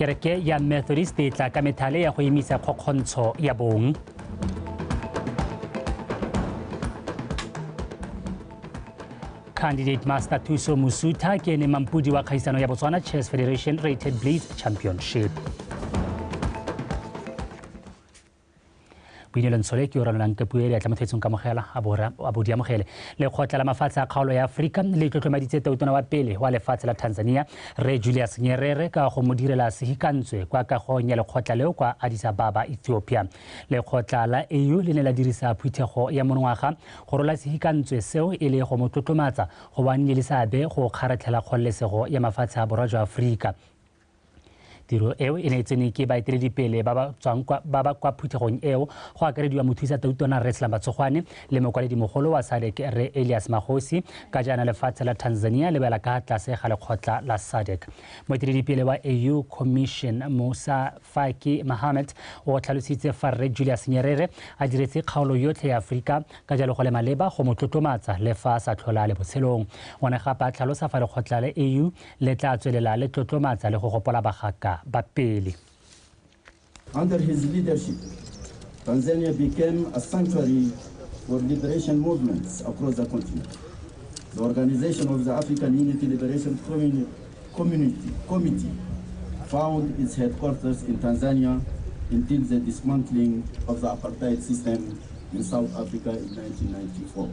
Kereke ya Methodist e tla ka methale ya go emisa kgokgontsho ya bong. Candidate Master Thuso Musuta ke ene mampudi wa kgaisano ya Botswana Chess Federation Rated Blitz Championship. Boinelo Ntshole ke o ranolang ka puo e diatla mothetsong kamogela a bo di amogele. Lekgotla la mafatshe a kgaolo ya Aforika le tlotlomaditse tautona wa pele wa lefatshe la Tanzania Rre Julius Nyerere ka go mo direla sehikantswe kwa kagong ya lekgotla leo kwa Addis Ababa, Ethiopia. Lekgotla la AU le ne la dirisa phuthego ya monongwaga go rola sehikantswe seo e le go mo tlotlomatsa go ba nnile le seabe go kgaratlhela kgololesego ya mafatshe a borwa jwa Aforika. Tiro eo e ne e tsene ke baeteledipele ba ba tswang ba ba kwa phuthegong eo go akarediwa mothusa tautona Rre Slamba Tsogwane le mokwaledimogolo wa SADC Rre Elias Magosi ka jaana lefatshe la Tanzania le wela ka tlase ga lekgotla la SADC. Moeteledipele wa AU Commission Moussa Faki Mahamat o tlhalositse fa Rre Julius Nyerere a diretse kgaolo yotlhe ya Aforika ka jalo go le maleba go mo tlotlomatsa le fa a sa tlhola le botshelong. O ne gape a tlhalosa fa lekgotla la AU le tla tswelela le tlotlomatsa le go gopola bagaka ba pele. Under his leadership, Tanzania became a sanctuary for liberation movements across the continent. The Organization of the African Unity Liberation Committee found its headquarters in Tanzania until the dismantling of the apartheid system in South Africa in 1994.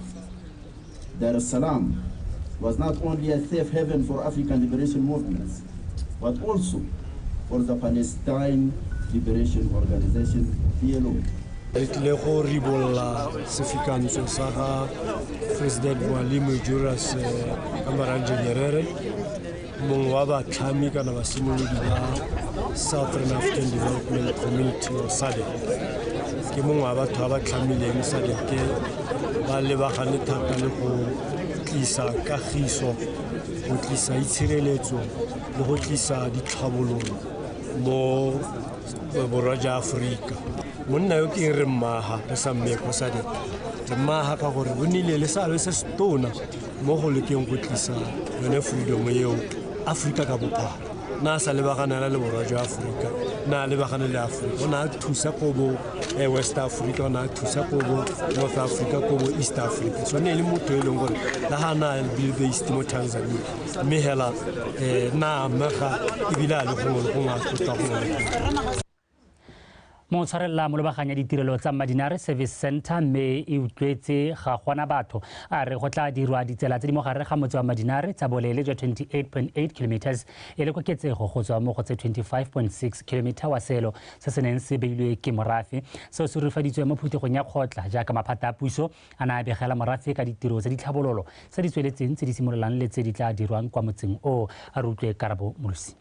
Dar es Salaam was not only a safe haven for African liberation movements, but also for the Palestine Liberation Organization, PLO. Re tlile go ribolola sefikantswe sa ga President Mwalimu Julius Kambarage Nyerere, mongwe wa batlhami kana basimolodi ba Southern African Development Community or SADC. Ke mongwe wa batho ba ba tlhamileng SADC, ba lebagane thata le go tlisa kagiso, go tlisa itshireletso le go tlisa ditlhabololo mo borwa jwa Aforika. Monna yo ke re mmaga re sa mme ko SADC, re mmaga ka gore o nnile le seabe se se tona mo go lekeng go tlisa yone freedom eo Aforika ka bophara. Na a sa lebagana le borwa jwa Aforika, na a lebagane le Aforika, o ne a thusa ko bo West Africa, o ne a thusa ko bo North Africa, ko bo East Africa. So ne e le motho e leng gore le ga na le based mo Tanzania, mme hela na amega ebile a le gongwe le gongwe a tlotla gongwe le gongwe. Motshwarelela molobaganya ditirelo tsa Mmadinare Service Center mme e utlwetse ga gona batho a re go tla dirwa ditsela tse di mo gare ga motse wa Mmadinare tsa boleele jwa 28.8 kilometers e le koketsego go tswa mo go tse 25.6 km wa selo se se neng se beilwe ke morafe. Seo se rurifaditswe mo phuthegong ya kgotla jaaka maphata a puso a ne a begela morafe ka ditiro tsa ditlhabololo tse di tsweletseng tse di simololang le tse di tla dirwang kwa motseng oo. A re utlwe Karabo Molosi.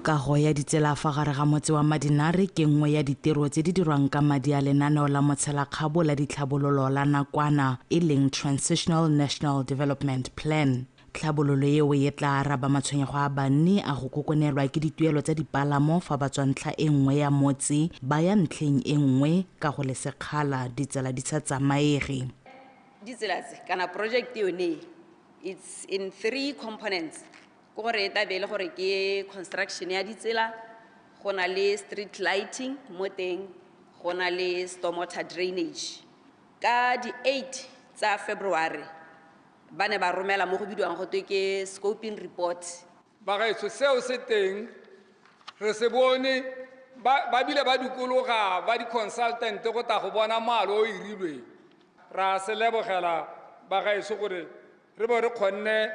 Kago ya ditsela fa gare ga motse wa Mmadinare ke nngwe ya ditiro tse di dirwang ka madi a lenaneo la motshelakgabo la ditlhabololo la nakwana e leng Transitional National Development Plan. Tlhabololo eo e tla araba matshwenyego a banni a go kokonelwa ke dituelo tsa dipalamo fa ba tswa ntlha e nngwe ya motse ba ya ntlheng e nngwe ka go le sekgala ditsela di sa tsamaege. Ditsela tse kana project yone it's in three components. Ke gore e tla be e le gore ke construction ya ditsela, go na le street lighting mo teng, go na le stormwater drainage. Ka di 8 tsa February ba ne ba romela mo go bidiwang go twe ke scoping report. Bagaetsho seo se teng re se bone ba bile ba dikologa ba di-consultant go tla go bona moalo o irilweng. Ra se lebogela bagaetsho gore re bo re kgonne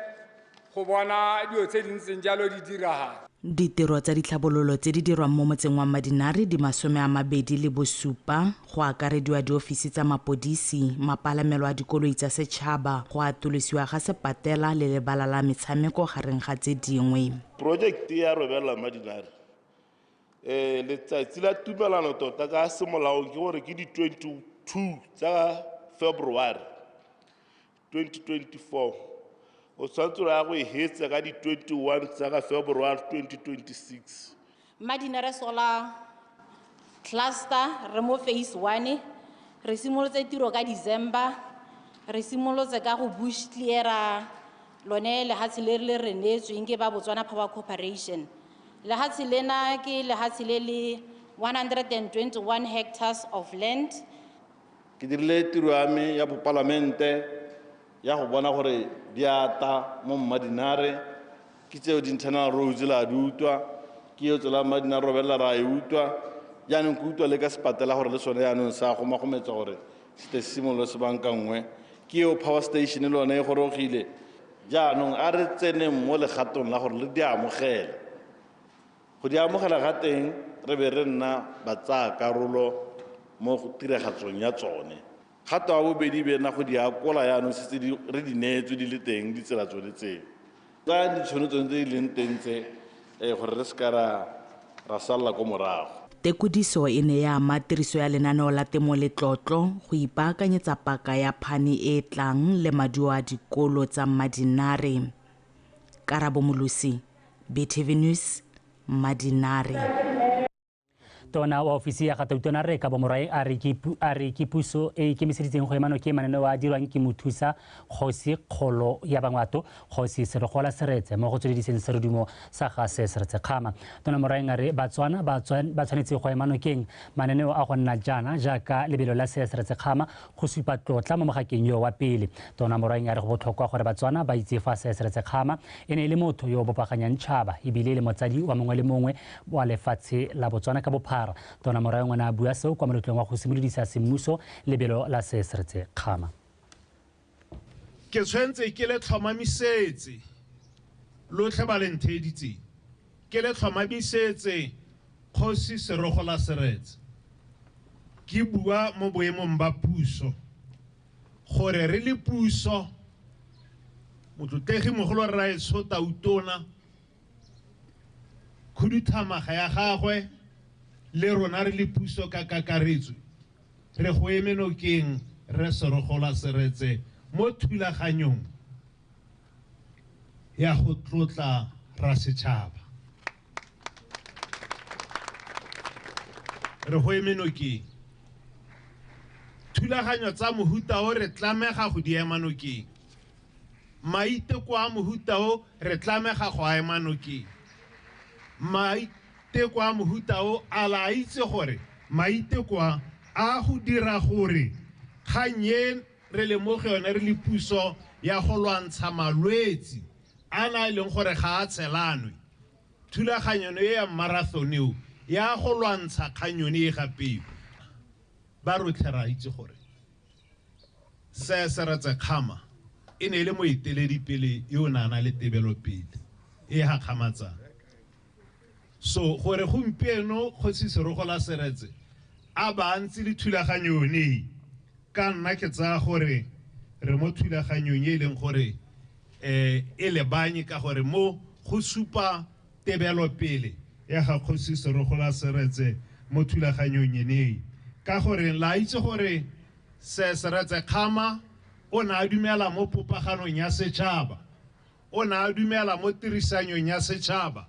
go bona dilo tse di ntseng jalo di diragala. Ditiro tsa ditlhabololo tse di dirwang mo motseng wa Mmadinare di 27 go akarediwa diofisi tsa mapodisi, mapalamelo a dikoloi tsa setšhaba, go atolosiwa ga sepatela le lebala la metshameko gareng ga tse dingwe. Project ya Robela Mmadinare letsatsi la tumelano tota ka semolao ke gore ke di 22 tsa February 2024. O tshwanetse ya go e hetsa ka di 21 tsa ka February 2026. Mmadinare Solar Cluster re mo phase 1, re simolotse tiro ka December, re simolotse ka go bush cleara lone lehatshe le re le re neetsweng ke ba Botswana Power Corporation. Lehatshe lena ke lehatshe le le 121 hectares of land. Ke dirile tiro ya me ya bopalamente ya go bona gore di ata mo Mmadinare, ke tseo di-internal roads la di utlwa, ke eo tsela Mmadinare robelela ra e utlwa, jaanong ke utlwa le ka sepatela gore le sone jaanong sa gomagometsa gore se tle se simolole se bankangwe, ke eo power station le yone e gorogile. Jaanong a re tseneng mo legatong la gore le di amogele. Go di amogela ga teng re be re nna ba tsaya karolo mo tiragatsong ya tsone. Kgato ya bobedi be nna go di akola jaanong setse re di neetswe di le teng ditsela tsone tseo. Tsaya ditšhono tsone tse di leng teng tse gore re seka ra salla ko morago. Tekodiso e ne ya ama tiriso ya lenaneo la temo letlotlo go ipaakanyetsa paka ya phane e e tlang le maduo a dikolo tsa Mmadinare. Karabo Molusi, BTV News, Mmadinare. Tona wa ofisi ya Gatautona re Kabo Morae a re ke puso e ikemiseditseng go ema nokeng mananeo a dirwang ke mothusa kgosi kgolo ya Bangwato kgosi Serogola Seretse mo go tswelediseng serodumo sa ga se Seretse Kgama. Tona Morae a re Batswana ba tshwanetse go ema nokeng mananeo a go nna jaana jaaka lebelo la se Seretse Kgama go supa tlotla mo mogakeng yo wa pele. Tona Morae a re go botlhokwa gore Batswana ba itse fa se Seretse Kgama e ne e le motho yo o bopaganyang tšhaba ebile e le motsadi wa mongwe le mongwe wa lefatshe la Botswana ka bophara. Tona Morae ngwana a bua seo kwa moletlong wa go simolodisa semmuso lebelo la se Seretse Kgama. Ke tshwanetse ke le tlhomamisetse lotlhe ba le ntheeditseng, ke le tlhomamisetse kgosi Serogola Seretse, ke bua mo boemong ba puso gore re le puso motlotlegi mogolo rraetsho Tautona khuduthamaga ya gagwe le rona re le puso ka kakaretso re go eme nokeng re Serogola Seretse mo thulaganyong ya go tlotla ra setšhaba. Re go eme nokeng. Thulaganyo tsa mohuta o re tlamega go di ema nokeng. Maiteko a mohuta o re tlamega go a ema nokeng. Maiteko a mohuta o a la itse gore maiteko a go dira gore kgang e re le mo go yone re le puso ya go lwantsha malwetse a na e leng gore ga a tshelanwe. Thulaganyo e ya marathon eo ya go lwantsha kgang yone e gape ba rotlhe ra itse gore se Seretse Kgama e ne e le moeteledipele yo o ne a na le tebelopele e gakgamatsang. So gore gompieno kgosi Serogola Seretse a ba ntse le thulaganyo yone, ka nna ke tsaya gore re mo thulaganyong e leng gore e lebanye ka gore mo go supa tebelopele ya ga kgosi Serogola Seretse mo thulaganyong ene. Ka gore la itse gore se Seretse Kgama o ne a dumela mo popaganong ya setšhaba, o ne a dumela mo tirisanyong ya setšhaba,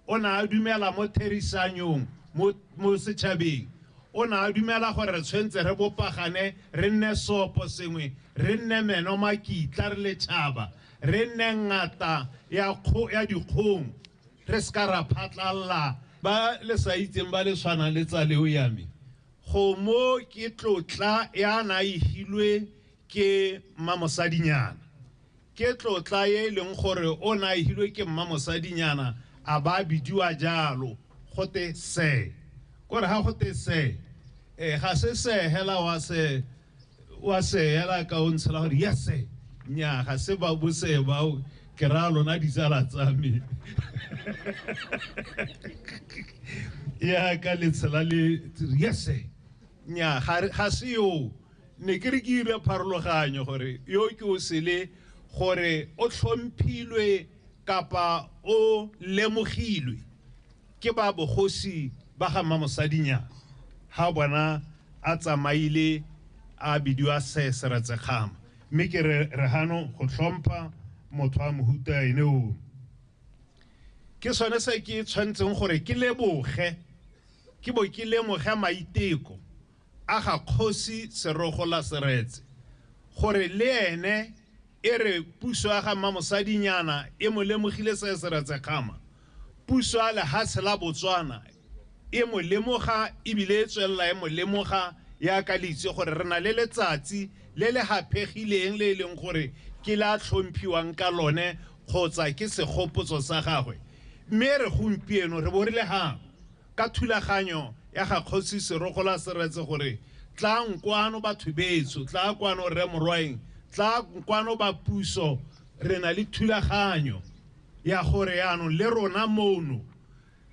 o ne a dumela mo therisanyong mo setšhabeng, o ne a dumela gore re tshwanetse re bopagane re nne sopo sengwe, re nne meno makitla re le tšhaba, re nne ngata ya dikgong, re seka ra phatlalla ba le sa itseng ba le tshwanang le tsaleo ya me. Go mo ke tlotla ya na e hilwe ke mmamosadinyana, ke tlotla e leng gore o na e hilwe ke mmamosadinyana a ba bidiwa jalo gote se kore ga gote se ga se se hela wa se hela ka o ntshela gore yes nya ga se ba bose bao ke ra lona ditsala tsa me ya ka letshela le yes nya ga se yo ne ke re ke ire pharologanyo gore yo ke o sele gore o tlhomphilwe kapa o lemogilwe ke ba bogosi ba ga mmamosadinyana ha bona a tsamaile a bidiwa se Seretse Kgama. Mme ke re hano go tlhompha motho wa mohuta ene o. Ke sone se ke tshwanetseng gore ke leboge, ke bo ke lemoge maiteko a ga kgosi Serogola Seretse gore le ene e re puso ya ga mmamosadinyana e mo lemogile se Seretse Kgama. Puso ya lehatshe la Botswana e mo lemoga ebile e tswelela e mo lemoga yaka le itse gore re na le letsatsi le le haphegileng le e leng gore ke la tlhomphiwang ka lone kgotsa ke segopotso sa gagwe. Mme re gompieno re bo re le gang ka thulaganyo ya ga Kgosi Serogola Seretse gore tlang kwano batho betsho, tla kwano Rre Morwaeng, tla kwano ba puso, re na le thulaganyo ya gore yaanong le rona mono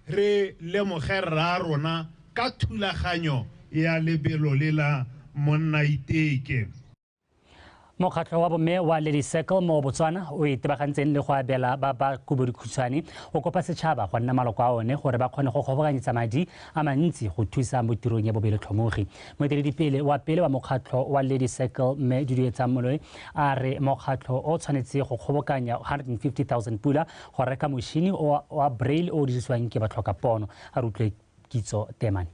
re lemoge rra rona ka thulaganyo ya lebelo le la monna iteke. Mokgatlho wa bomme wa Lady Circle mo Botswana o itebagantseng le go abela ba ba kobodikhutshwane o kopa setšhaba go nna maloko a one gore ba kgone go kgobokanyetsa madi a mantsi go thusa mo tirong ya bobelotlhomogi. Moeteledipele wa pele wa mokgatlho wa Lady Circle mme Duduetsang Moloi a re mokgatlho o tshwanetse go kgobokanya 150,000 pula go reka motšhini wa braille o dirisiwang ke batlhokapono. A re utlwe Kitso Temane.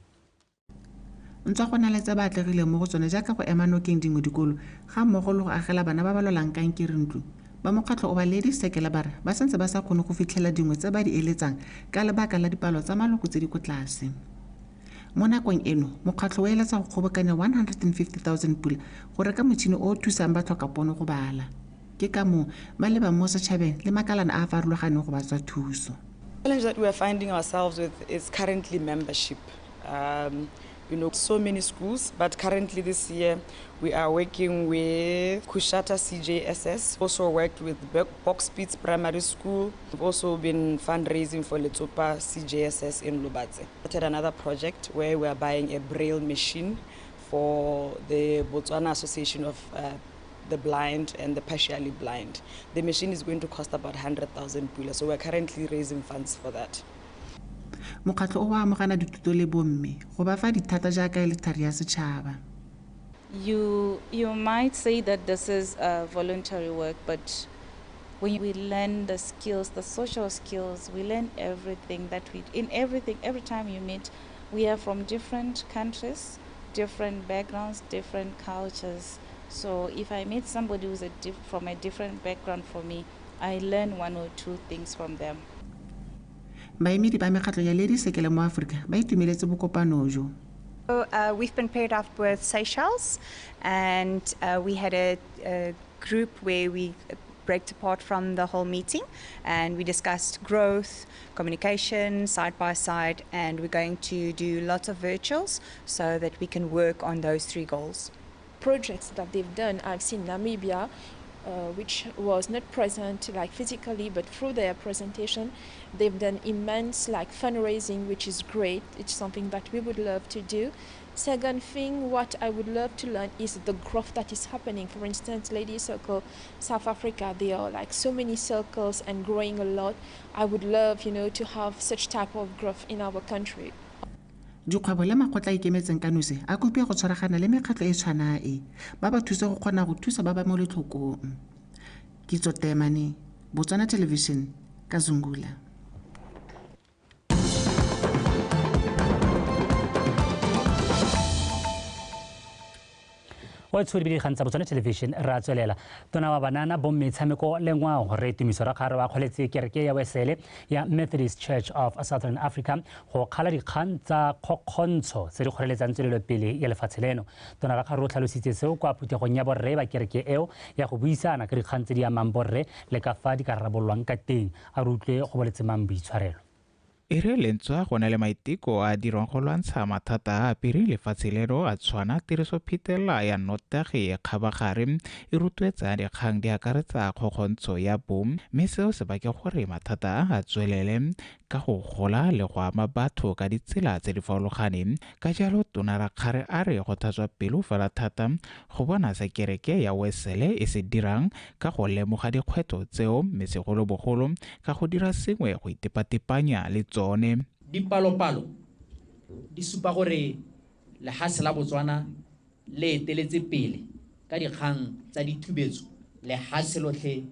Ntswa go na le tse ba atlegileng mo go tsone jaaka go ema nokeng dingwe dikolo ga mmogo le go agela bana ba ba lwalang kankere ntlo, ba mokgatlho o ba Lady Circle ba re ba santse ba sa kgone go fitlhela dingwe tse ba di eletsang ka lebaka la dipalo tsa maloko tse di ko tlase. Mo nakong eno mokgatlho o eletsa go kgobokanya 150,000 pula go reka motšhini o o thusang batlhokapono go bala. Ke ka moo ba lebang mo setšhabeng le makalana a a farologaneng go ba tswa thuso. The challenge that we are finding ourselves with is currently membership. You know, so many schools, but currently this year we are working with Kushata CJSS, also worked with Boxpits Primary School. We've also been fundraising for Letsopa CJSS in Lobatse. Started another project where we are buying a braille machine for the Botswana Association of the Blind and the Partially Blind. The machine is going to cost about 100,000 pula, so we're currently raising funds for that. Mokgatlho o wa amogana dithuto le bomme go ba fa dithata jaaka e le thari ya setšhaba. You might say that this is a voluntary work, but when we learn the skills, the social skills, we learn everything that we, in everything, every time you meet, we are from different countries, different backgrounds, different cultures. So if I meet somebody who's from a different background from me, I learn one or two things from them. Baemedi ba mekgatlho ya Lady Circle mo Aforika ba itumeletse bokopano jo. We've been paired up with Seychelles, and we had a group where we break apart from the whole meeting, and we discussed growth, communication, side by side, and we're going to do lots of virtuals so that we can work on those three goals. Projects that they've done, I've seen Namibia, which was not present like physically, but through their presentation, they've done immense like fundraising, which is great. It's something that we would love to do. Second thing, what I would love to learn is the growth that is happening. For instance, Lady Circle South Africa, there are like so many circles and growing a lot. I would love, you know, to have such type of growth in our country. Dikgwebo le makgotla a ikemetseng ka nosi a kopiwa go tshwaragana le mekgatlho e tshwana e ba ba thuse go kgona go thusa ba ba mo letlhokong. Kitso Temane, Botswana Television, Kazungula. Wa tshwere dikgang tsa Botswana Television ra tswelela. Tona wa banana bomme metshameko le ngwao re Tumiso Rakgare wa kgoletse kereke ya Wesele ya Methodist Church of Southern Africa go kgala dikgang tsa kgokgontsho tse di kgoreletsang tswelelopele ya lefatshe leno. Tona Rakgare o tlhalositse seo kwa phuthegong ya borre ba kereke eo ya go buisana ka dikgang tse di amang borre le ka fa di ka rarabololwang ka teng. A re utlwe go boletse mang boitshwarelo. E re lentswa go na le maiteko a dirwang go lwantsha mathata a apere lefatshe leno a tshwana tirisophitela ya nnotagi e kgabagare e rotloetsa dikgang di akaretsa kgokgontsho ya bong, mme seo se bake gore mathata a a tswelele ka go gola le go ama batho ka ditsela tse di farologaneng. Ka jalo Tona Rakgare a re go thatswa pelo fela thata go bona se kereke ya Wesele e se dirang ka go lemoga dikgwetlho tseo, mme segolobogolo ka go dira sengwe go itepatepanya le tsone. Dipalopalo di supa gore lehatshe la Botswana le eteletse pele ka dikgang tsa dithubetso lehatshe lotlhe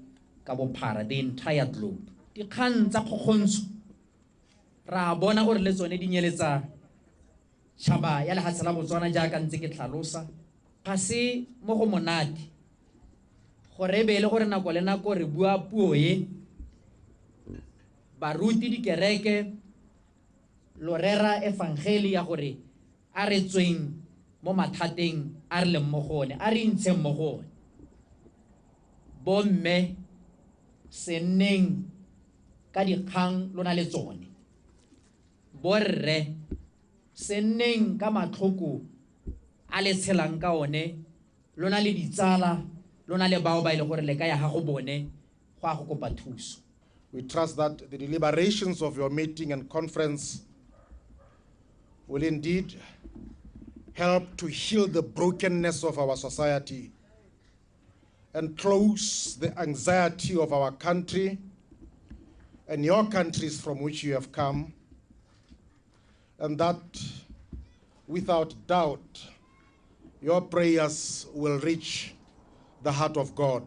ka bophara, the entire globe. Dikgang tsa kgokgontsho ra bona gore le tsone di nyeletsa tšhaba ya lehatshe la Botswana jaaka ntse ke tlhalosa. Ga se mo go monate gore e be e le gore nako le nako re bua puo e Baruti dikereke lo rera efangeli ya gore a re tsweng mo mathateng a re leng mo go one, a re intsheng mo go one. Bomme se nneng ka dikgang lona le tsone. Borre se nneng ka matlhoko a le tshelang ka one, lona le ditsala, lona le bao ba ile gore le ka ya ga go bone go a go kopa thuso. We trust that the deliberations of your meeting and conference will indeed help to heal the brokenness of our society and close the anxiety of our country and your countries from which you have come, and that without doubt your prayers will reach the heart of God.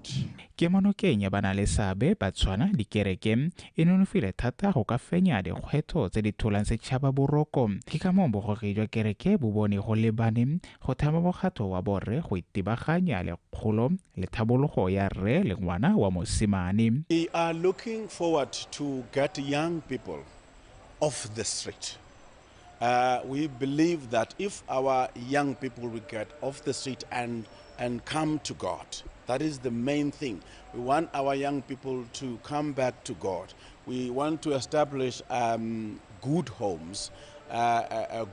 Kemonokeng ya bana le seabe ba tshwana dikereke e nonofile thata go ka fenya dikgwetlho tse di tholang setšhaba boroko. Ke ka moo bogogi jwa kereke bo bone go lebane go thama mokgatlo wa borre go itebaganya le kgolo le tlhabologo ya rre le ngwana wa mosimane. We are looking forward to get young people off the street. We believe that if our young people will get off the street and come to God, that is the main thing. We want our young people to come back to God. We want to establish good homes,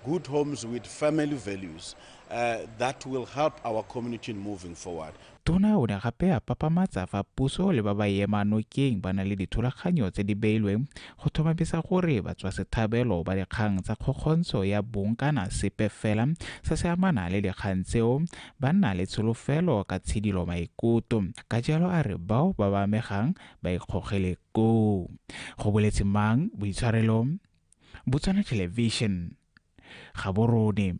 good homes with family values that will help our community in moving forward. Tona o ne gape a papamatsa fa puso le ba ba ema nokeng ba na le dithulaganyo tse di beilweng go tlhomamisa gore batswasetlhabelo ba dikgang tsa kgokgontsho ya bong kana sepe fela se se amana le dikgang tseo ba nna le tsholofelo ka tshidilo maikutlo. Ka jalo a re bao ba ba amegang ba ikgogele koo. Go boletse mang boitshwarelo, Botswana Television, Gaborone.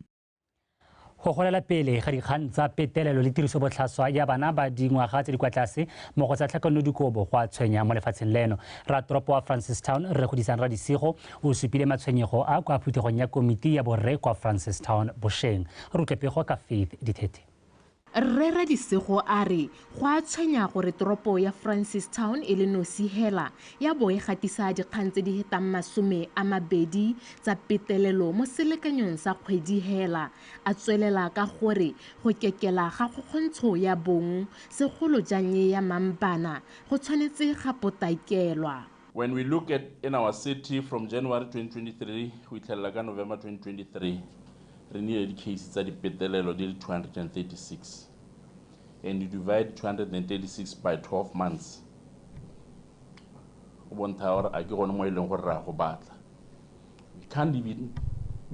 Go golela pele ga dikgang tsa petelelo le tiriso botlhaswa ya bana ba dingwaga tse di kwa tlase mo go tsa tlhakanodikobo go a tshwenya mo lefatsheng leno. Ratoropo wa Francistown Rre Godisang Radisigo o supile matshwenyego a kwa phuthegong ya komiti ya borre kwa Francistown bošeng. Re utlwe pego ka Faith Dithethe. Rre Radisigo a re go a tshwenya gore toropo ya Francistown e le nosi hela ya bo e gatisa dikgang tse di hetang 20 tsa petelelo mo selekanyong sa kgwedi hela. A tswelela ka gore go kekela ga kgokgontsho ya bong segolo jang ya mambana go tshwanetse ga potakelwa. When we look at in our city from January 2023 go itlhelela ka November 2023, re nnile di-case tsa dipetelelo di le 236, and you divide 236 by 12 months, go bontsha gore a ke gone mo e leng gore re a go batla. We can't even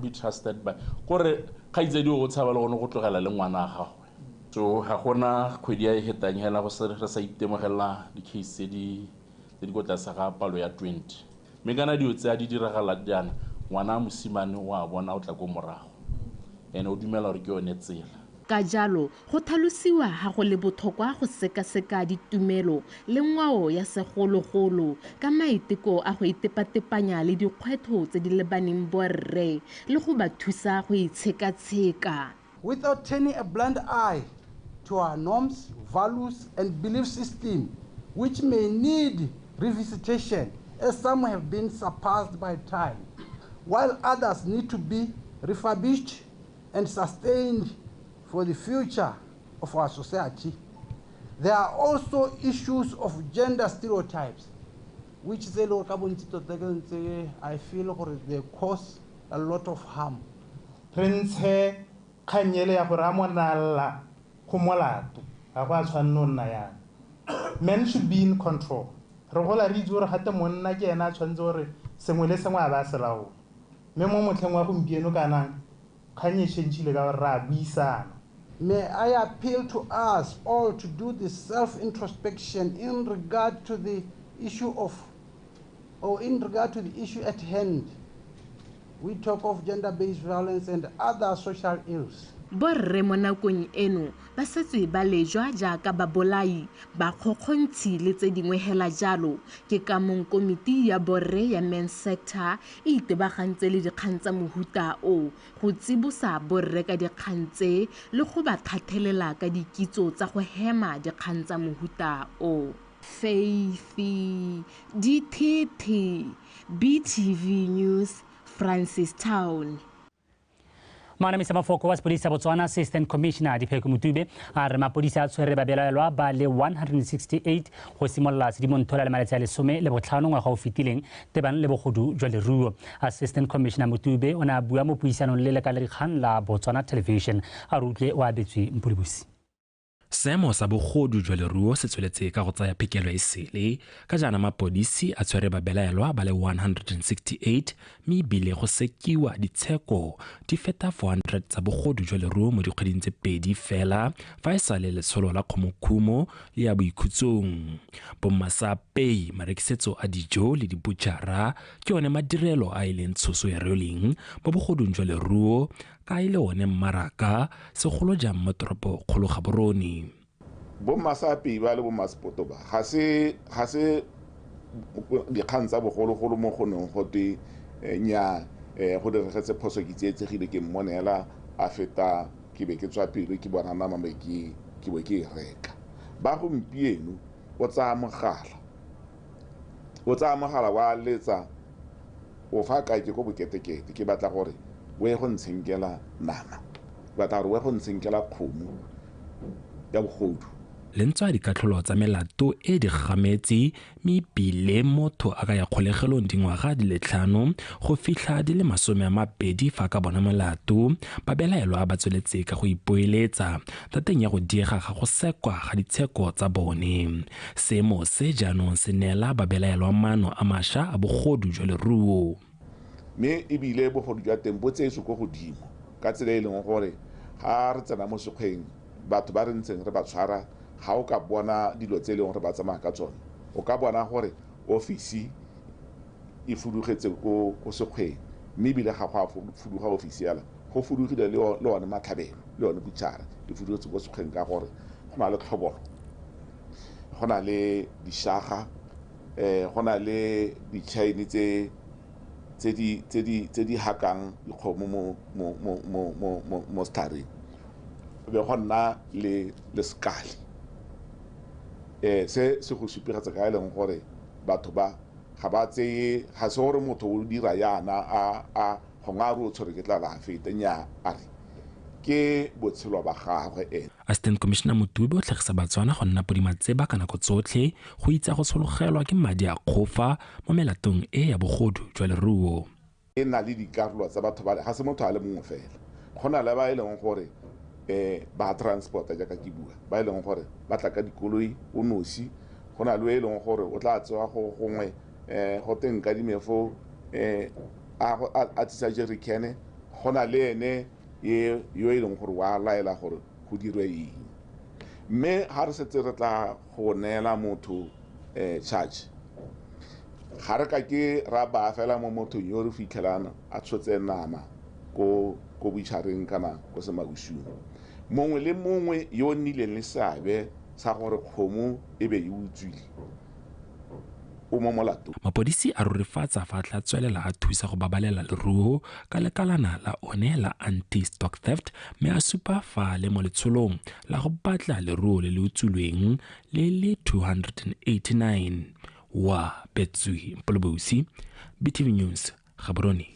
be trusted by gore kgaitsedi o tshaba le gone go tlogela le ngwana wa gagwe. So ga gona kgwedi ya e hetang hela go re sa itemogela di-case tse di ko tlase ga palo ya 20. Mme kana dilo tse a di diragala jaana, ngwana mosimane o a bona o tla ko morago, ene o dumela gore ke yone tsela. Ka jalo go tlhalosiwa ga go le botlhokwa go sekaseka ditumelo le ngwao ya segologolo ka maiteko a go itepatepanya le dikgwetlho tse di lebaneng borre le go ba thusa go itshekatsheka. Without turning a blind eye to our norms, values and belief system, which may need revisitation as some have been surpassed by time, while others need to be refurbished and sustained for the future of our society. There are also issues of gender stereotypes, which I feel they cause a lot of harm. Prince kganyele ya gore a monalla go molato ga go a tshwanne nna yana. Men should be in control. Re gola re itse gore gate monna ke ena a tshwanetse gore sengwe le sengwe a ba se laola. Mme mo motlheng wa gompieno kana kgang e change-ile ka gore re a buisana. May I appeal to us all to do the self-introspection in regard to the issue of, or in regard to the issue at hand. We talk of gender-based violence and other social ills. Borre mo nakong eno ba setse ba lejwa jaaka babolai, bakgokgontshi le tse dingwe hela jalo. Ke ka mong komiti ya borre ya Men Sector e itebagantse le dikgang tsa mohuta o go tsibosa borre ka dikgang tse le go ba thathelela ka dikitso tsa go hema dikgang tsa mohuta o. Faith Ditete, BTV News, Francistown. Manamisa mafoko wa sepodisi sa Botswana Assistant Commissioner Dipheko Motube a re mapodisi a tshwere babelaelwa ba le 168 go simolola Sedimonthole le malatsi a 15 ngwaga o fetileng tebang le bogodu jwa leruo. Assistant Commissioner Motube o ne a bua mo puisanong le lekaledikgang la Botswana Television. A re utlwe o abetswe Mpulibusi. Seemo sa bogodu jwa leruo se tsweletse ka go tsaya phekelo e sele ka jaana mapodisi a tshwere babelaelwa ba le 168 mme ebile go sekiwa ditsheko di feta 400 tsa bogodu jwa leruo mo dikgweding tse pedi fela fa e sale letsholo la kgomokhumo le ya boikhutsong. Bommasapei, marekisetso a dijo le dibutšhara ke one madirelo a e leng tshoso ya roleng mo bogodung jwa leruo ka e le one mmaraka segolo jang mo toropokgolo Gaborone. Bommasapei ba le bommasepoto ba ga se dikgang tsa bogologolo mo go neng gote nya go diregetse phoso ke tsietsegile ke mmonela a feta ke be ke tswa pelo ke bona nama ke bo ke e reka. Ba gompieno o tsaya mogala wa letsa o fa kae ke ko boketekete ke batla gore o ye go ntshenkela nama, batla gore o ye go ntshenkela kgomo ya bogodu. Le ntswa dikatlholo tsa melato e di gametse mme ebile motho a ka ya kgolegelong dingwaga di le 5 go fitlha di le 20 fa ka bona molato, babelaelwa ba tsweletse ka go ipoeletsa tateng ya go diega ga go sekwa ga ditsheko tsa bone. Seemo se jaanong se neela babelaelwa maano a mašwa a bogodu jwa leruo. Mme ebile bogodu jwa teng bo tseetswe ko godimo ka tsela e leng gore ga re tsena mo sekgweng batho ba re ntseng re ba tshwara ga o ka bona dilo tse e leng gore ba tsamaya ka tsone, o ka bona gore ofisi e fudugetse ko sekgweng mme ebile ga go a fuduga ofisi yala go fudugile le one matlhabelo le one butšhara di fudugetse ko sekgweng ka gore go na le tlhobolo, go na le dišaga, go na le ditšhaene tse di hakang dikgomo mo setlhareng, be go nna le sekale. Se se go supegetsa ka e leng gore batho ba ga ba tseye, ga se gore motho o dira yana a gongwe a re o tshwere ke tla la feta, nnyaa a re ke botshelo ba gagwe ene. Assistant Commissioner Motube o tlhagisa Batswana go nna podimatseba ka nako tsotlhe go itsa go tshologelwa ke madi a kgofa mo melatong e ya bogodu jwa leruo. E na le dikarolo tsa batho ba ga se motho a le mongwe fela, go na le ba e leng gore ba transporta jaaka ke bua, ba e leng gore ba tla ka dikoloi o nosi, go na le e leng gore o tla tsewa go gongwe go teng ka dimefo a tsisa jerrycan, go na le ene yo e leng gore wa laela gore go dirwe eng. Mme ga re setse re tla go neela motho charge, ga re ka ke ra baya fela mo mothong yo re fitlhelang a tshotse nama ko botšhareng kana ko semausung. Mongwe le mongwe yo o nnileng le seabe sa gore kgomo e be e utswile o mo molatong. Mapodisi a rurifatsa fa tla tswelela a thusa go babalela leruo ka lekalana la one la anti-stock theft mme a supa fa le mo letsholong la go batla leruo le le utswilweng le le 289. Wa Betsui Mpolobosi, BTV News, Gaborone.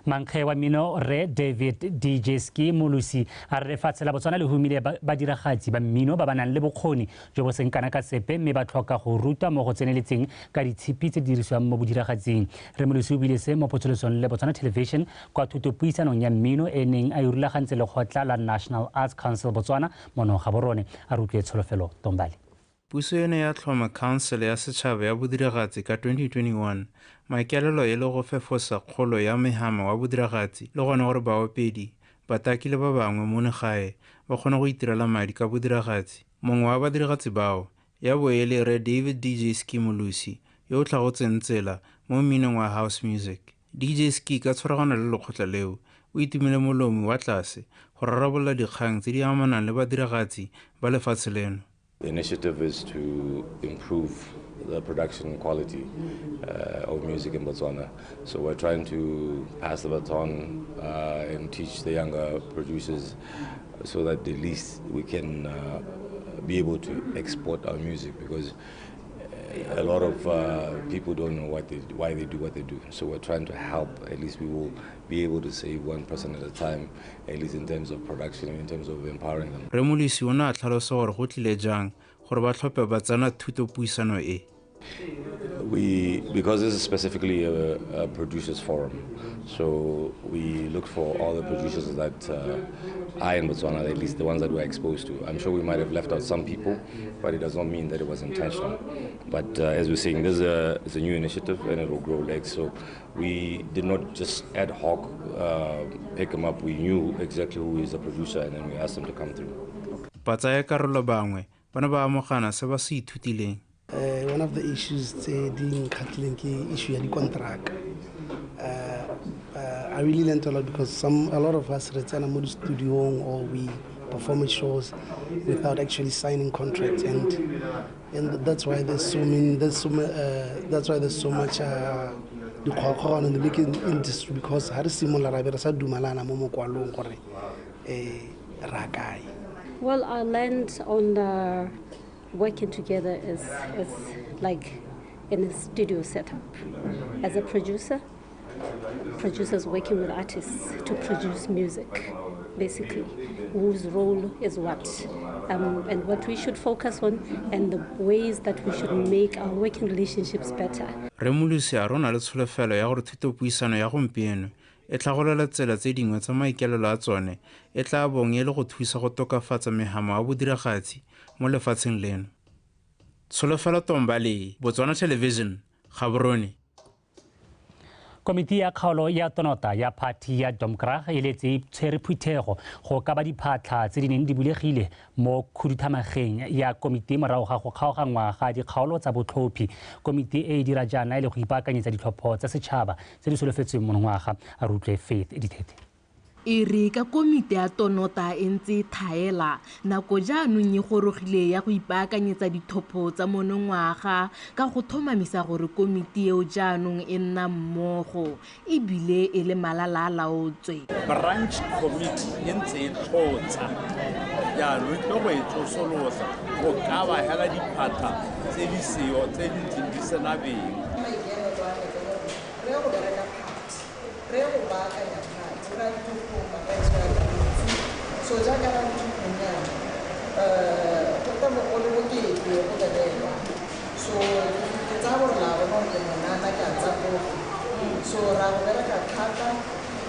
Mankge wa mmino re David DJ Ski Molosi a re lefatshe la Botswana le humile badiragatsi ba mmino ba ba nang le bokgoni jo bo seng kana ka sepe mme ba tlhoka go rutwa mo go tseneletseng ka ditshipi tse di dirisiwang mo bodiragatsing. Re Molosi o buile se mo potsolosong le Botswana Television kwa thutopuisanong ya mmino e neng a e rulagantse lekgotla la National Arts Council Botswana mono Gaborone. A re utlwe Tsholofelo Tombale. Puso eno ya tlhoma Khansele ya Setšhaba ya Bodiragatsi ka 2021, maikaelelo e le go fefosa kgolo ya mehama wa bodiragatsi le gone gore baopedi, bataki le ba bangwe mono gae ba kgone go itirela madi ka bodiragatsi. Mongwe wa badiragatsi bao ya bo e le Rre David DJ Ski Molosi yo o tlhagotseng tsela mo mminong wa house music. DJ Ski ka tshwaragano le lekgotla leo o itumile molomo wa tlase go rarabolola dikgang tse di amanang le badiragatsi ba lefatshe leno. The initiative is to improve the production quality of music in Botswana. So we're trying to pass the baton and teach the younger producers so that at least we can be able to export our music, because A lot of people don't know why they do what they do. So we're trying to help. At least we will be able to save one person at a time, at least in terms of production and in terms of empowering them. Rre Moloisi o ne a tlhalosa gore go tlile jang gore ba tlhophe ba tsena thutopuisano e. Because this is specifically a producers forum, so we look for all the producers that are in Botswana, at least the ones that we're exposed to. I'm sure we might have left out some people, but it does not mean that it was intentional. But as we're saying, this is a new initiative and it will grow legs. So we did not just ad hoc pick them up. We knew exactly who is a producer, and then we asked them to come through. Ba tsaya karolo bangwe ba ne ba amogana se ba se ithutileng. One of the issues tse di nkgatlhileng ke issue ya di-contract. I really learned a lot because a lot of us re tsena mo di-studiong or we perform shows without actually signing contracts, and that's why there's so many, that's why there's so much dikgogakgogano in the music industry, because ha re simolola ra be re sa dumalana mo mokwalong gore ra kae. Well, I learned on the working together as like in a studio setup. As a producer, producers working with artists to produce music, basically, whose role is what, and what we should focus on, and the ways that we should make our working relationships better. Rre Moloisi a re o na le tsholofelo ya gore thutopuisano ya gompieno e tlhagolela tsela tse dingwe tsa maikaelelo a tsone e tla bong e le go thusa go tokafatsa mehama wa bodiragatsi mo lefatsheng leno. Tsholofelo Tombale, Botswana Television, Gaborone. Komiti ya kgaolo ya Tonota ya phathi ya Domkrag e letse e tshwere phuthego go ka ba diphatlha tse di neng di bulegile mo khuduthamageng ya komiti morago ga go kgaoganngwa ga dikgaolo tsa botlhophi. Komiti e e dira jaana e le go ipaakanyetsa ditlhopho tsa setšhaba tse di solofetsweng monongwaga. A re utlwe Faith Dithete. E re ka komiti ya Tonota e ntse e thaela nako jaanong e gorogile ya go ipaakanyetsa ditlhopho tsa monongwaga ka go tlhomamisa gore komiti eo jaanong e nna mmogo ebile e le malala a laotswe. Branch committee e ntse e tlhotsa jaanong e tlo go e tsosolosa go ka ba hela diphatlha tse di seo tse di ntseng di sena beng. So jaaka ra nthunyana go tla mo go le bokete go bereka. So ke tsaya gore la bona gore ke monana ke a tsapoga. So ra go bereka thata,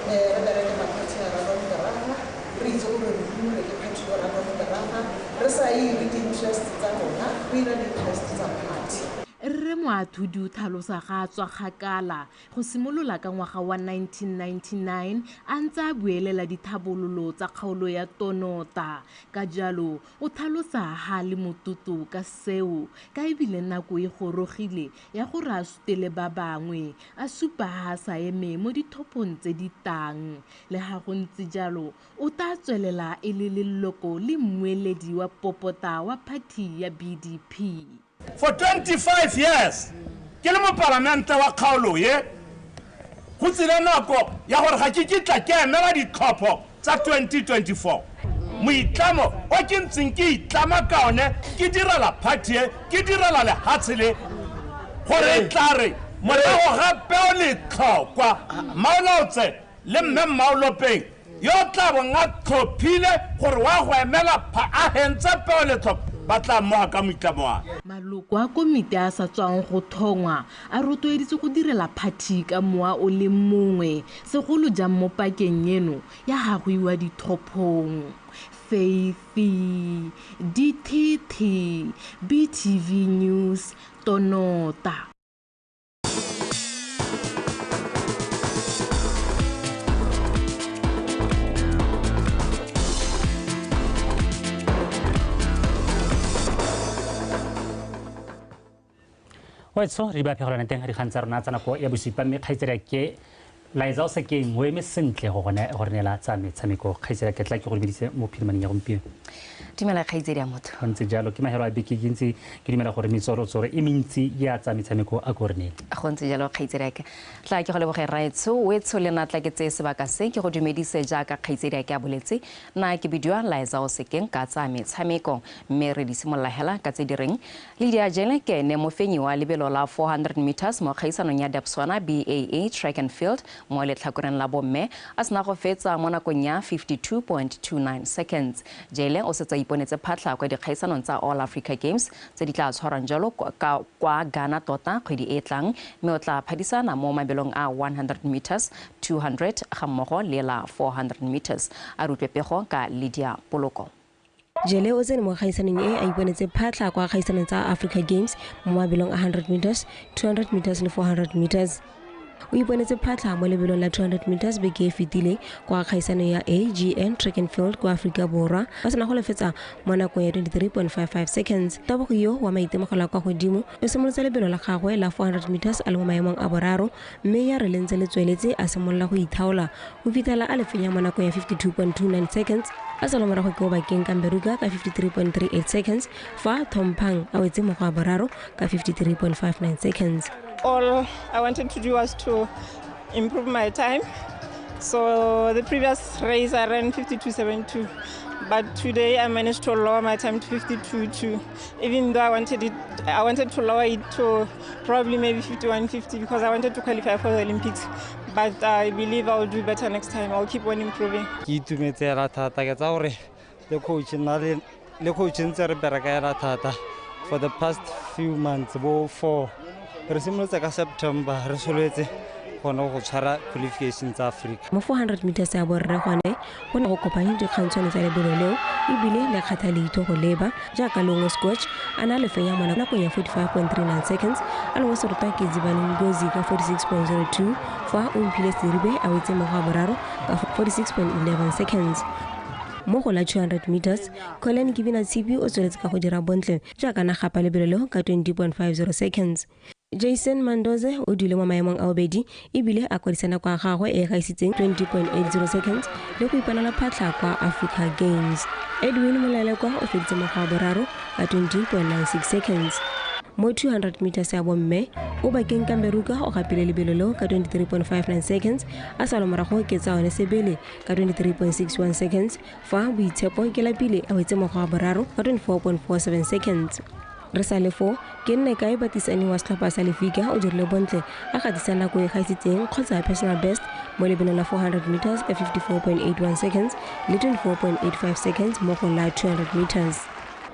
re bereke maphathi a Ramoderaga, re itse gore re humile ke phathi ya Ramoderaga, re sa ire di-interest tsa rona, re ira di-interest tsa party. Rre Moathudi o tlhalosa ga a tswa kgakala go simolola ka ngwaga wa 1999 a ntse a buelela dithabololo tsa kgaolo ya Tonota. Ka jalo o tlhalosa ha le mototo ka seo, ka ebile nako e gorogile ya gore a sutele ba bangwe, a supa ha a sa eme mo dithophong tse di tang. Le ha go ntse jalo o tla tswelela e le leloko le mmueledi wa popota wa phathi ya BDP. For 25 years, ke le mopalamente wa kgaolo ye, go tsile nako ya gore ga ke kitla ke emela ditlhopho tsa 2024. Moitlamo o ke ntseng ke itlama ka one, ke direla party e, ke direla lehatshe le, gore e tla re morago ga peo letlhokwa Mmaolaotse le mme Mmaolopeng yo tla bong a tlhophile gore wa go emela a hentse peo letlhokwa, ba tla mmoga ka moitlamo wa. Maloko a komiti a sa tswang go thongwa a rotloeditswe go direla phathi ka mowa o le mongwe, segolo jang mo pakeng eno ya ga go iwa dithophong. Faith Dithete, BTV News, Tonota. Wetso re ba phegelana teng ga dikgang tsa rona tsa nako ya bosupa, mme kgaitsedi ke Laetsa o Sekeng o eme sentle go re neela tsa metshameko. Kgaitsedi ke tla ke go lebedise mo phirimaneng ya gompieno. Dumela kgaitsedi ya motho. Go ntse jalo, ke mahelo a beke ke ntse ke dumela gore metsorotsoro e mentsi ya tsa metshameko a ko re neele. Go ntse jalo kgaitsedi tla ke go leboge raetsho wetsho le nna tla ke tseye sebaka se ke go dumedise jaaka kgaitsedi ke a boletse nna ke bidiwa Liza Osekeng ka tsa metshameko mme re di simolola hela ka tse di reng Lydia Jele ke ene mofenyi wa lebelo la 400 meters mo kgaisanong ya Debswana BAA track and field mo letlhakoreng la bomme a sena go fetsa mo nakong ya 52.29 seconds. Jele o setse a iponetse phatlha kwa dikgaisanong tsa All Africa Games tse di tla tshwarwang jalo kwa Ghana tota kgwedi e tlang mme o tla phadisana mo mabelong a 100 meters, 200 ga mmogo le la 400 meters. A re utlwe pego ka Lydia Poloko. Jele o tsene mo kgaisanong e a iponetse phatlha kwa kgaisanong tsa Africa Games mo mabelong a 100 meters, 200 meters le 400 meters. O iponetse phatlha mo lebelong la 200 meters beke e fetileng kwa kgaisanong ya AGN track and field kwa Aforika Borwa ba sena go lefetsa mo nakong ya 23.55 seconds. Tabogo yo wa maitemogelo a kwa godimo o simolotse lebelo la gagwe la 400 meters a le mo maemong a boraro mme ya re le ntse le tsweletse a simolola go ithaola go fitlhela a le fenya mo nakong ya 52.29 seconds a sala morago ke Obakeng Kamberuka ka 53.38 seconds fa Thompang a wetse mo go a boraro ka 53.59 seconds. All I wanted to do was to improve my time. So the previous race I ran 52.72, but today I managed to lower my time to 52.2. Even though I wanted to lower it to probably maybe 51.50 because I wanted to qualify for the Olympics. But I believe I'll do better next time. I'll keep on improving. Ke itumetse hela thata ke tsa gore le coach nna le coach ntse re bereka hela thata for the past few months bo 4. Re simolotse ka September re soletse gone go tshwara qualification tsa Africa. Mo 400 meters ya borre gone go ne go kopane dikgantshwane tsa lebelo leo ebile le kgatha leitho go leba jaaka Longwe Scotch a na le fenya mo nakong ya 45.39 seconds a lengwe serotwa ke Zibane Ngozi ka 46.02 fa o Mphile Seribe a wetse mo go a boraro ka 46.11 seconds. Mo go la 200 meters, Colin Kibina Tshipi o tsweletse ka go dira bontle jaaka na gapa lebelo leo ka 20.50 seconds. Jason Mandoze o dule mo maemong a bobedi ebile a kwadisa nako ya gagwe e gaisitseng 20.80 seconds le go iponela phatlha kwa Africa Games. Edwin Molalekwa o feditse mo go a boraro ka 20.96 seconds. Mo 200 meters ya bomme, Obakeng Kamberuka o gapile lebelo leo ka 23.59 seconds a sala morago ke tsa one Sebele ka 23.61 seconds fa Boitshepo Kelapile a wetse mo go a boraro ka 24.47 seconds. Re sa le foo ke nne kae batisani wa setlhopha sa Lefika o dirile bontle a gatisa nako e gaisitseng kgotsa personal best mo lebelong la 400 meters ka 54.81 seconds le 24.85 seconds mo go la 200 meters.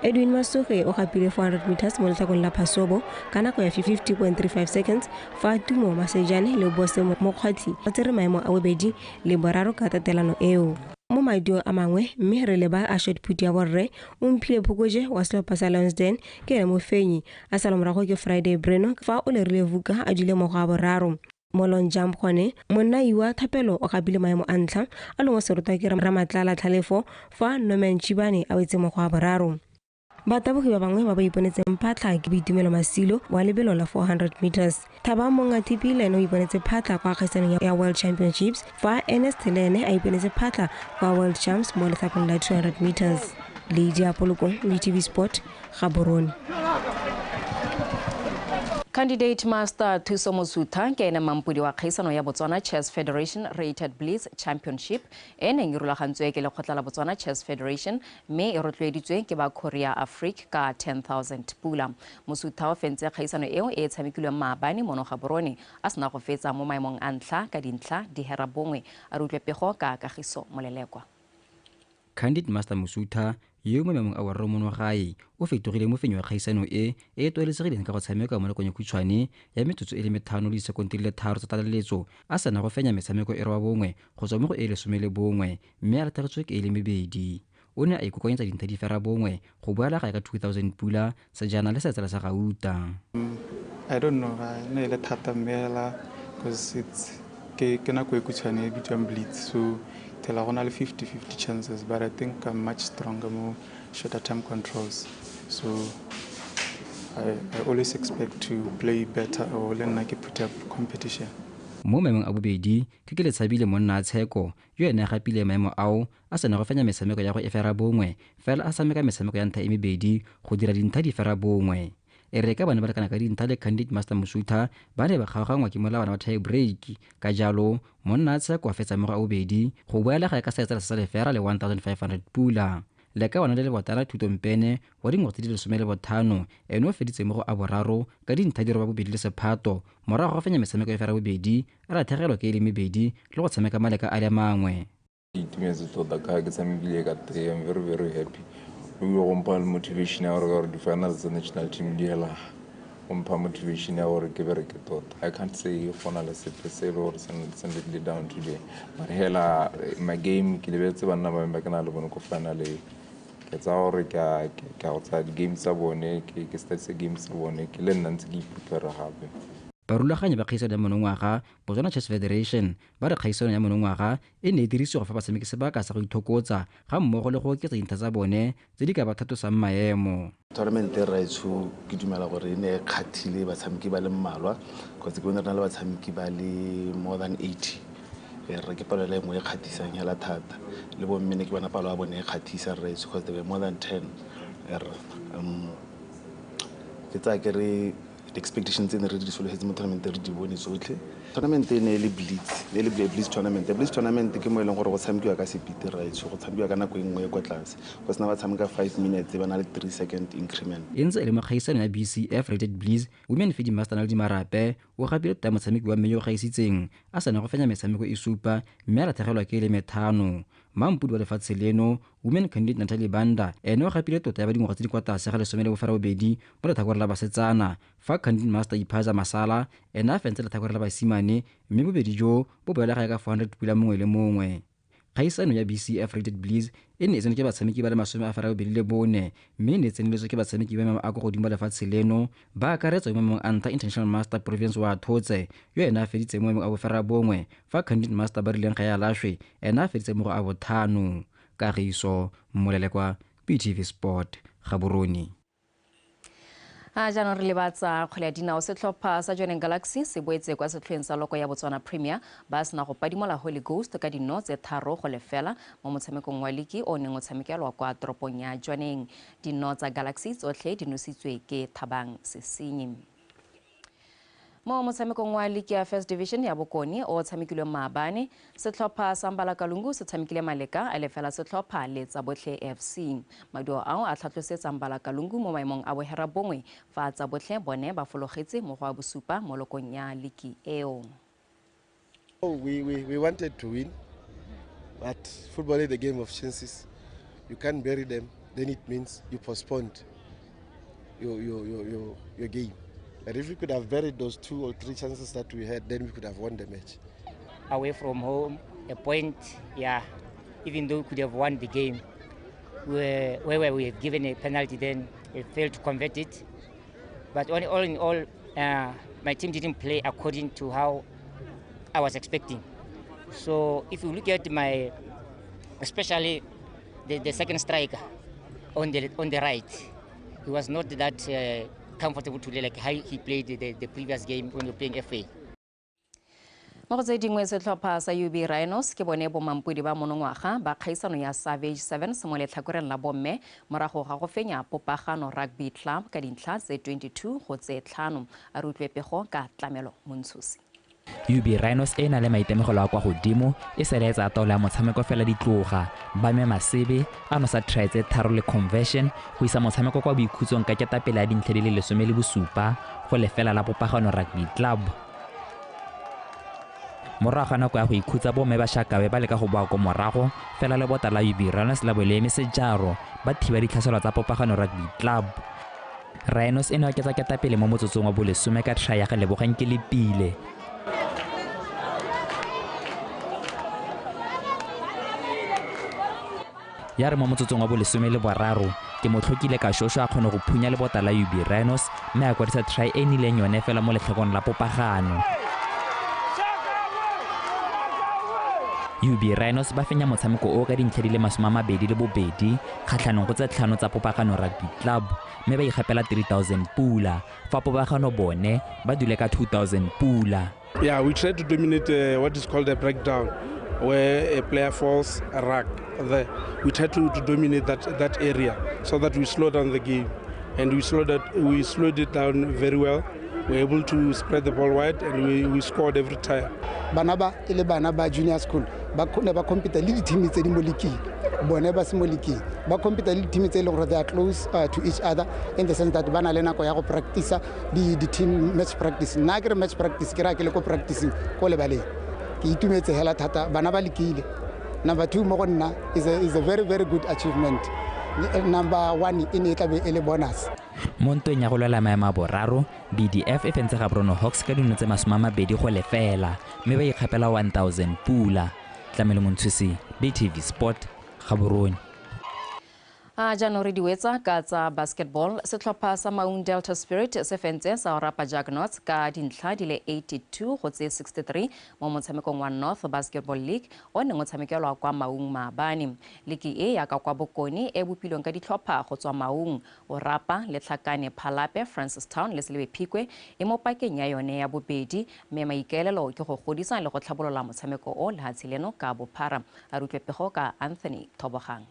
Edwin Masuge o gapile 400 meters mo letlhakong la Phasobo ka nako ya 50.35 seconds fa Tumo Masejane le Bose Mokgwathi ba tsere maemo a bobedi le boraro ka tatelano eo. Mo maduo a mangwe mme re leba a shot put ya borre o Mphile Phokoje wa setlhopha sa Lions Den ke ene mofenyi a sala morago ke Friday Breno fa o lerile Vuka a dule mo go a boraro. Mo long jump gone monna Iwa Thapelo o gapile maemo a ntlha a lengwe serotwa ke Ramatlala Tlhalefo fa Norman Chibane a wetse mo go a boraro. Batabogi ba bangwe ba ba iponetseng phatlha ke Boitumelo Masilo wa lebelo la 400 meters. Thaba Mongathipi le ene o iponetse phatlha kwa kgaisanong ya World Championships fa Ernest le ene a iponetse phatlha kwa World Champs mo letlhakong la 200 meters. Lydia Poloko, BTV Sport, Gaborone. Candidate Master Thuso Mosutha ke ene mampodi wa kgaisano ya Botswana Chess Federation Rated Blitz Championship e neng e rulagantswe ke lekgotla la Botswana Chess Federation mme e rotloeditswe ke ba Korea Afrique ka 10,000 pula. Mosutha o fentse kgaisano eo e tshamekilweng maabane mono Gaborone a sena go fetsa mo maemong a ntlha ka dintlha di 9. A re utlwe pego ka Kagiso Molelekwa. Candidate Master Mosutha yo mo maemong a boraro mono gae o fetogile mofenyi wa kgaisano e e tlwaelesegileng ka go tshameka mo nakong ya khutshwane ya metsotso e le 5 le disekonte di le 3 tsa tlaleletso a sena go fenya metshameko e 9 go tswa mo go e 11 mme a latlhegetswe ke e le 2. O ne a ikokanyetsa dintlha di 9 go boela gae ka 2000 pula sejana le setsela sa gauta. I don't know, ne le thata mme hela because it's ke nako e khutshwane e bitswang blitz, so tela go na le 50-50 chances, but I think I'm much stronger more shorter time controls, so I always expect to play better or le nna ke put up competition. Mo maemong a bobedi ke ke Letshabile monna a Tsheko yo ene a gapile maemo ao a sena go fenya metshameko ya go e 9 fela a tshameka metshameko ya ntlha e 2 go dira dintlha di 9. E re ka bane ba lekana ka dintlha le Candid Master Mosutha ba ne ba kgaoganngwa ke molawana wa tie break. Ka jalo monna a Tsheko a fetsa mo go a bobedi go boela gae ka seetsela sa lefera le 1500 pula. Le ka bona le lebotana Thuto Mpene wa dingwaga tse di 15 ene o feditse mo go a boraro ka dintlha di 82 le sephato morago ga go fenya metshameko e ferabobedi a latlhegelwa ke e le mebedi le go tshameka maleka a le mangwe. Ke itumetse tota ka ke tshamekile ka teng, I'm very very happy. Ebile go mpha le motivation ya gore ka gore di-finals tsa national team di hela, go mpha motivation ya gore ke bereke tota. I can't say go na le sepe se e le gore se nledile down today, but hela my game ke lebeletse banna ba ba ke na le bone ko finale. Ke tsaya gore ke a go tsaya di-game tsa bone, ke studies game tsa bone, ke le nna ntse ke iprepare gape. Barulaganyi ba kgaisano ya monongwaga Botswana Chess Federation ba re kgaisano ya monongwaga e ne e dirisiwa go fa batshameki sebaka sa go ithokotsa ga mmogo le go oketsa dintlha tsa bone tse di ka ba thatosang maemo. Tournament e rraetsho ke dumela gore e ne e kgathile batshameki ba le mmalwa, kgotsa ke bone re na le batshameki ba le more than 80. Re ke palo e nngwe e kgathisang hela thata, le bomme ne ke bona palo ya bone e kgathisa rraetsho because there were more than 10. Ke tsaya ke re di-expectations tse ne re di solofetse mo tournament re di bone tsotlhe. Tournament e ne e le blitz, ne e le blitz tournament. Blitz tournament ke mo e leng gore go tshamekiwa ka sepiti rraetsho, go tshamekiwa ka nako e nngwe e kwa tlase, go sena ba tshameka 5 minutes ba na le 3 second increment. E ntse e le mo kgaisano ya BCF Rated Blitz, Women Feeding Master Naledi Marape o gapile tota motshameki wa mme yo o gaisitseng a sena go fenya metshameko e supa mme a latlhegelwa ke e le methano. Mampudi wa lefatshe leno Women Candidate Natalie Banda ene o gapile tota ya ba dingwaga tse di kwa tlase ga 18 mo letlhakoreng la basetsana, fa Candid Master Iphaza Masala ene a fentse letlhakore la basimane mme bobedi jo bo boela gae ka 400 pula mongwe le mongwe. Kgaisano ya BCF Rated Blitz e ne e tsenwe ke batshameki ba le 84 mme e ne e tseneletswe ke batshameki ba maemo a kwa godimo ba lefatshe leno ba akaretswa mo maemong a ntlha International Master Province wa Thotse yo ene a feditse mo maemong a boferabongwe, fa Candid Master ba rileng ga ya lašwe ene a feditse mo go a bothano. Kagiso Molelekwa, BTV Sport, Gaborone. A jaanong re lebatsa kgwele ya dinao. Setlhopha sa Jwaneng Galaxy se boetse kwa setlhoeng sa loko ya Botswana Premier ba sena go padimola Holy Ghost ka dino tse 3-0 mo motshamekong wa liki o neng o tshamekelwa kwa toropong ya Jwaneng. Dino tsa Galaxy tsotlhe di nositswe ke Thabang Sesenyi. Mo motshamekong wa liki ya First Division ya Bokone o tshamekilweng maabane, setlhopha sa Mbalakalungu se tshamekile maleka a lefela setlhopha le Tsabotlhe FC. Maduo ao a tlhatlosetsa Mbalakalungu mo maemong a boherabongwe fa Tsabotlhe bone ba fologetse mo go a bosupa mo lokong ya liki eo. We wanted to win, but football is the game of chances. You can't bury them, then it means you postponed your game. But if we could have buried those 2 or 3 chances that we had, then we could have won the match. Away from home, a point, yeah, even though we could have won the game, where we had given a penalty, then we failed to convert it. But all in all, my team didn't play according to how I was expecting. So if you look at my, especially the second striker on the right, he was not that comfortable today like how he played the previous game when we were playing FA. Mo go tse dingwe, setlhopha sa UB Rhinos ke bone bomampodi ba monongwaga ba kgaisano ya Savage 7 mo letlhakoreng la bomme morago ga go fenya Popagano Rugby Club ka dintlha tse 22-5. A re utlwe pego ka Tlamelo Montshosi. UB Rhinos e na le maitemogelo a kwa godimo e sele e tsaya taolo ya motshameko fela ditloga ba mme Masebe a nosa try tse 3 le conversion go isa motshameko kwa boikhutsong ka ketapele ya dintlha di le 17 go lefela la Popagano Rugby Club. Morago ga nako ya go ikhutsa bomme ba Shakawe ba leka go boa ko morago fela lebota la UB Rhinos la bo le eme sejaro ba thiba ditlhaselo tsa Popagano Rugby Club. Rhinos e ne oketsa ketapele mo motsotsong wa bolesome ka try ya ga Lebogang ke Lepile. Ya re mo motsotsong wa bo13 ke mo tlhokile ka shosho a kgone go phunya lebota la UB Rhinos mme a kwadisa try e nileng yone fela mo letlhakong la Popagano. UB Rhinos ba fenya motshameko o ka dintlha di le 22 kgatlhanong go tse 5 tsa Popagano Rugby Club mme ba ikgapela 3000 pula fa Popagano bone ba dule ka 2000 pula. Yeah, we try to dominate what is called a breakdown, where a player falls a ruck. We try to dominate that area so that we slow down the game. And we slowed it down very well. We were able to spread the ball wide, and we scored every time. Bana ba e le bana ba junior school ba ne ba compete le di-team tse di mo leaking, bone ba se mo leaking, ba compete le di-team tse e leng gore they are close to each other in the sense that ba na le nako ya go practice di-team match practice. Nna ke re match practice ke raya ke le ko practicing ko lebaleng, ke itumetse hela thata, bana ba lekile. Number 2 mo go nna is a very very good achievement. Number 1 e ne e tla be e le bonus. Mo ntweng ya go lwela maemo a boraro, BDF e fentse Gaborone Hawks ka dino tse 20-0, mme ba ikgapela 1000 pula. Tlamelo Montshusi, BTV Sport, Gaborone. A jaanong re di wetsa ka tsa basketball. Setlhopha sa Maung Delta Spirit se fentse sa Orapa Juggernauts ka dintlha di le 82 go tse 63 mo motshamekong wa North Basketball League o neng o tshamekelwa kwa Maung maabane. Liki e ya ka kwa Bokone e bopilweng ka ditlhopha go tswa Maung, Orapa, Letlhakane, Phalape, Francistown le Selebi Phikwe e mo pakeng ya yone ya bobedi, mme maikaelelo ke go godisa le go tlhabolola motshameko o lehatshe leno ka bophara. A re utlwe pego ka Anthony Thobogang.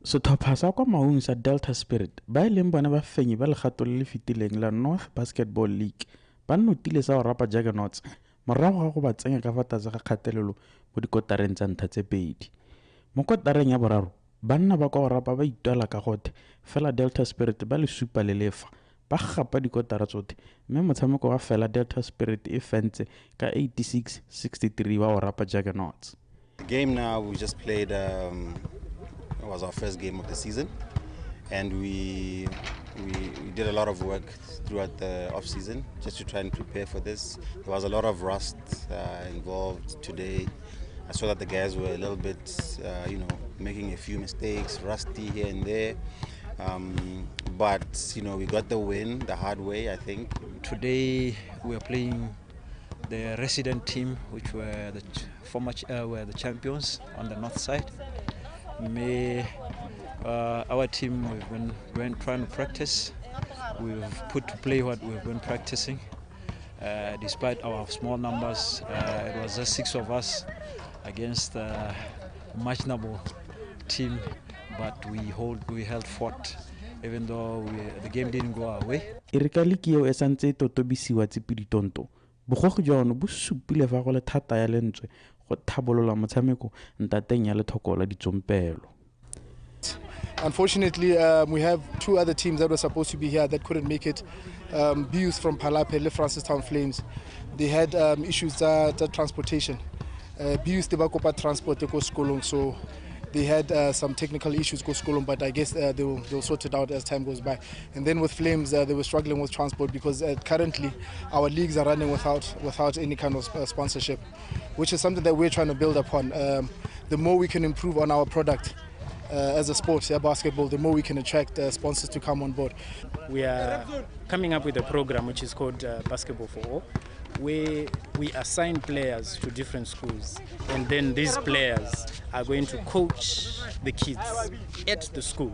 Setlhopha sa kwa Maung sa Delta Spirit ba e leng bone bafenyi ba legato le le fetileng la North Basketball League ba notile sa Orapa Juggernauts morago ga go ba tsenya ka fa tlase ga kgatelelo mo dikotareng tsa ntlha tse pedi. Mo kotareng ya boraro banna ba kwa Orapa ba itwela ka gothe, fela Delta Spirit ba le supa le lefa ba gapa dikotara tsotlhe, mme motshameko wa fela Delta Spirit e fentse ka 86-63 wa Orapa Juggernauts. The game now we just played it was our first game of the season, and we did a lot of work throughout the off season just to try and prepare for this. There was a lot of rust involved today. I saw that the guys were a little bit, making a few mistakes, rusty here and there. But we got the win the hard way, I think. Today we are playing the resident team, which were the former were the champions on the north side. Our team, we've been trying to practice. We've put to play what we've been practicing. Despite our small numbers, it was just 6 of us against a marginable team, but we held fort, even though the game didn't go our way. E re ka liki eo e santse e totobisiwa tsepeditonto, bogogi jwa yone bo supile fa go le thata ya lentswe go tlhabolola motshameko ntateng ya lethoko la ditsompelo. Unfortunately, we have 2 other teams that were supposed to be here that couldn't make it. Bius from Phalape, le Francistown Flames. They had issues that transportation. Bius de ba kopa transport ko sekolong, so they had some technical issues ko sekolong, but I guess they'll sort it out as time goes by. And then with Flames, they were struggling with transport because currently our leagues are running without any kind of sponsorship, which is something that we're trying to build upon. The more we can improve on our product as a sport, basketball, the more we can attract sponsors to come on board. We are coming up with a program which is called Basketball for All, where we assign players to different schools, and then these players are going to coach the kids at the school,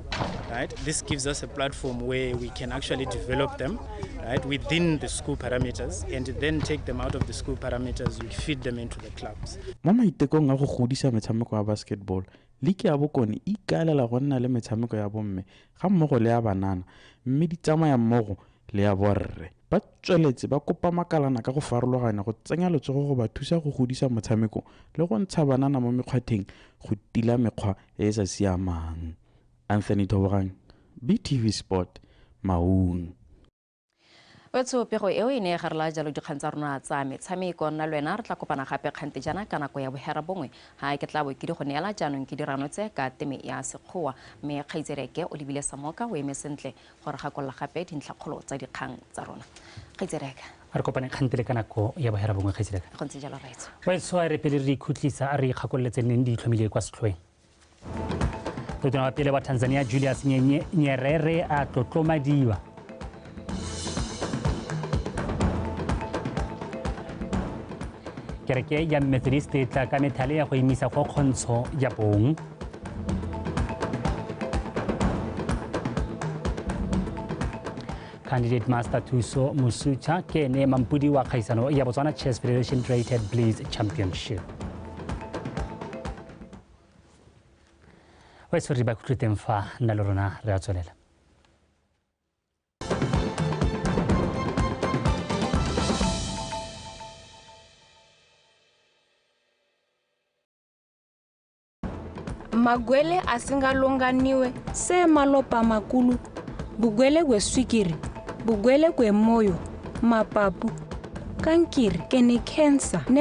right? This gives us a platform where we can actually develop them, right, within the school parameters, and then take them out of the school parameters, we feed them into the clubs. Mo maitekong a go godisa metshameko ya basketball, liki ya Bokone e ikaelela go nna le metshameko ya bomme ga mmogo le ya banana, mme di tsamaya mmogo le ya borre. Ba tsweletse ba kopa makalana ka go farologana go tsenya letsogo go ba thusa go godisa motshameko le go ntsha banana mo mekgwatheng go tila mekgwa e e sa siamang. Anthony Thobogang, BTV Sport, Maung. Wetso pego eo e ne e garela jalo dikgang tsa rona tsa metshameko. Nna le wena re tla kopana gape kgante jaana ka nako ya 9:30 ha ke tla bo ke di go neela jaanong ke dirano tse ka teme ya Sekgowa, mme kgaitsereke o lebile Samoka o eme sentle gore gakolola gape dintlhakgolo tsa dikgang tsa rona. Kgaitsereke a re kopane kgante le ka nako ya 9:30 kgaitsereke. Go ntse jalo raetso. Wetso a re pele re ikhutlisa a re ikgakololetse neng di itlhomile kwa setlhoeng. Tautona wa pele wa Tanzania Julius Nyerere a tlotlomadiwa. Kereke ya Methodist e tla ka methale ya go emisa go kgontsho ya bong. Candidate Master Thuso Mosucha ke ene mampudi wa kgaisano ya Botswana Chess Federation Rated Blitz Championship. Wa tshwere ba khutlo teng fa nna le rona re a tswelela. Magwele asingalonganiwe se malopa makulu, bugwele gwe swikiri, bugwele gwe moyo, mapapu, kankiri kene kensa ne